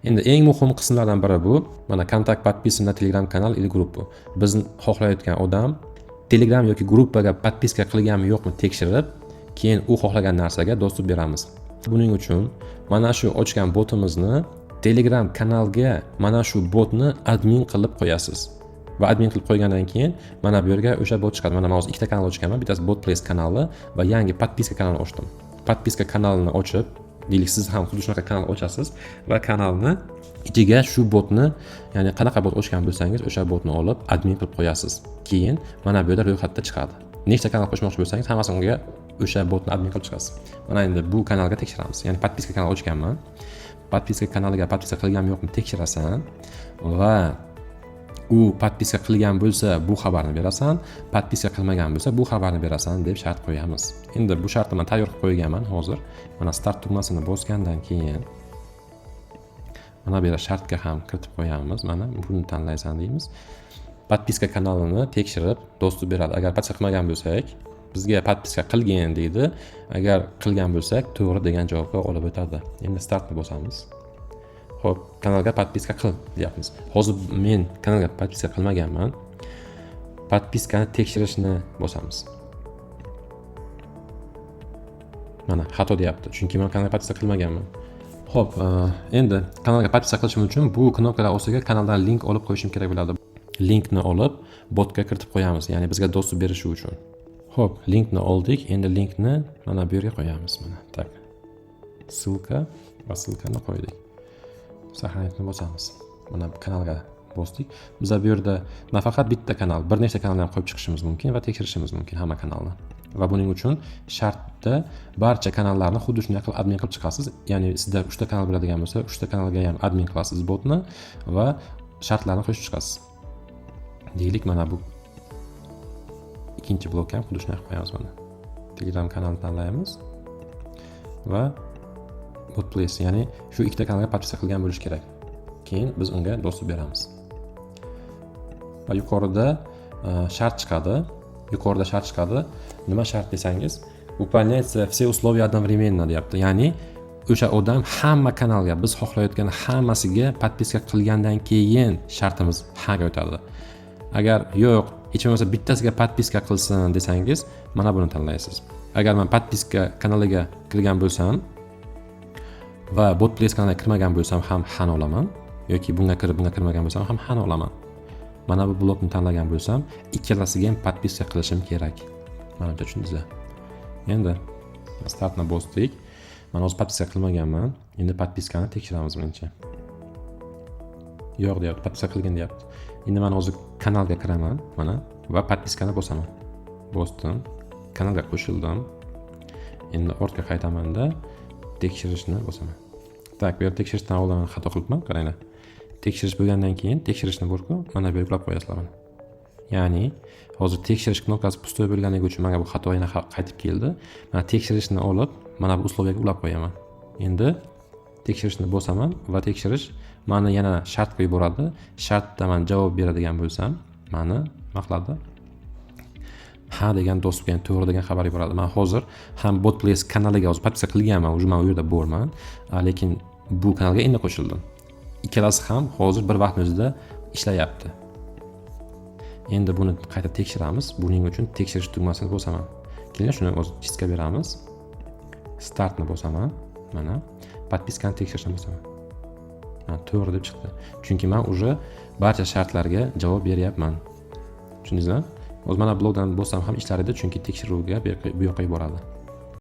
Endi eng muhim qismlardan biri bu mana "Контакт подписан на Telegram канал или группу". Biz xohlayotgan odam Telegram yoki gruppaga подписка qilganmi, yo'qmi tekshirib, keyin u xohlagan narsaga доступ beramiz. Buning uchun mana shu ochgan botimizni Telegram kanalga mana shu botni admin qilib qo'yasiz va admin qilib qo'ygandan keyin mana bu yerga o'sha bot chiqadi. Mana man hozir ikkita kanal ochganman: bittasi Bot Place kanali va yangi подписка kanalini ochdim. Подписка kanalini ochib, deylik, siz ham xuddi shunaqa kanal ochasiz va kanalni ichiga shu botni, ya'ni qanaqa bot ochgan bo'lsangiz, o'sha botni olib admin qilib qo'yasiz. Keyin mana bu yerda ro'yxatda chiqadi. Nechta kanal qo'shmoqchi bo'lsangiz, hammasiga o'sha botni admin qilib chiqasiz. Mana endi bu kanalga tekshiramiz, ya'ni подписка kanal ochganman. Подписка kanaliga подписка qilganmi, yo'qmi tekshirasan va u подписка qilgan bo'lsa, bu xabarni berasan, подписка qilmagan bo'lsa, bu xabarni berasan deb shart qo'yamiz. Endi bu shartni man tayyor qilib qo'yganman. Hozir mana старт tugmasini bosgandan keyin mana bu yerga shartga ham kiritib qo'yamiz. Mana buni tanlaysan deymiz. Подписка kanalini tekshirib, доступ beradi. Agar подписка qilmagan bo'lsak, bizga "Подписка qilgin" deydi. Agar qilgan bo'lsak, to'g'ri degan javobga olib o'tadi. Endi startni bosamiz. Ho'p, kanalga подписка qil deyapmiz. Hozir men kanalga подписка qilmaganman. Подписка ni tekshirishni bosamiz. Mana, xato deyapti, chunki man kanalga подписка qilmaganman. Ho'p, endi kanalga подписка qilishim uchun bu knopkalar ostiga kanaldan link olib qo'yishim kerak bo'ladi. Linkni olib, botga kiritib qo'yamiz, ya'ni bizga доступ berishi uchun. Ho'p, linkni oldik. Endi linkni mana bu yerga qo'yamiz. Mana так, ссылка va ссылка ni qo'ydik. Сохранить bosamiz. Mana kanalga bosdik. Biza bu yerda nafaqat bitta kanal, bir nechta kanalni ham qo'yib chiqishimiz mumkin va tekshirishimiz mumkin hamma kanalni. Va buning uchun shartda barcha kanallarni xuddi shunday qilib admin qilib chiqasiz. Ya'ni sizda uchta kanal bo'ladigan bo'lsa, uchta kanalga ham admin qilasiz botni va shartlarni qo'shib chiqasiz. Deylik, mana bu ikkinchi blokka ham xuddi shunday qilib qo'yamiz. Mana Telegram kanalni tanlaymiz va Bot Place, ya'ni shu ikkita kanalga подписка qilgan bo'lishi kerak. Keyin biz unga доступ beramiz va yuqorida shart chiqadi. Yuqorida shart chiqadi. Nima shart desangiz, "Выполняется все условия одновременно" deyapti. Ya'ni o'sha odam hamma kanalga, biz xohlayotgan hammasiga подписка qilgandan keyin shartimiz haga o'tadi. Agar yo'q, hech bo'lmasa bittasiga подписка qilsin desangiz, mana buni tanlaysiz. Agar man подписка kanaliga kirgan bo'lsam va Bot Place kanaliga kirmagan bo'lsam ham hani olaman yoki bunga kirib, bunga kirmagan bo'lsam ham hani olaman. Mana bu blokni tanlagan bo'lsam, ikkalasiga ham подписка qilishim kerak. Manimcha, tushundingizlar. Endi startni bosdik. Man hozir подписка qilmaganman. Endi подписка ni tekshiramiz birinchi. Yo'q deyapti, подписка qilgin deyapti. Endi man hozir kanalga kiraman mana va подписка ni bosaman. Bosdim, kanalga qo'shildim. Endi ortga qaytamanda, tekshirishni bosaman. Так, bu yerda tekshirishdan oldin xato qilibman, qaranglar. Tekshirish bo'lgandan keyin tekshirishni borku, mana bu yerga ulab qo'yasizlar mana. Ya'ni hozir tekshirish knopkasi пустой bo'lganligi uchun manga bu xato yana qaytib keldi. Mana tekshirishni olib, mana bu условия ga ulab qo'yaman. Endi tekshirishni bosaman va tekshirish mani yana shartga yuboradi. Shartda man javob beradigan bo'lsam, mani nima qiladi? Ha degan доступ, ya'ni to'g'ri degan xabar yuboradi. Man hozir ham Bot Place kanaliga hozir подписка qilganman, уже man u yerda borman, lekin bu kanalga endi qo'shildim. Ikkalasi ham hozir bir vaqtni o'zida ishlayapti. Endi buni qayta tekshiramiz. Buning uchun tekshirish tugmasini bosaman. Keyin shuni o'zi чистка beramiz. Startni bosaman. Mana подписка ni tekshirishni bosaman. Mana, to'g'ri deb chiqdi, chunki man уже barcha shartlarga javob beryapman. Tushundingizmi? Hozir mana blokdan bossam ham ishlar edi, chunki tekshiruvga bu yoqqa yuboradi.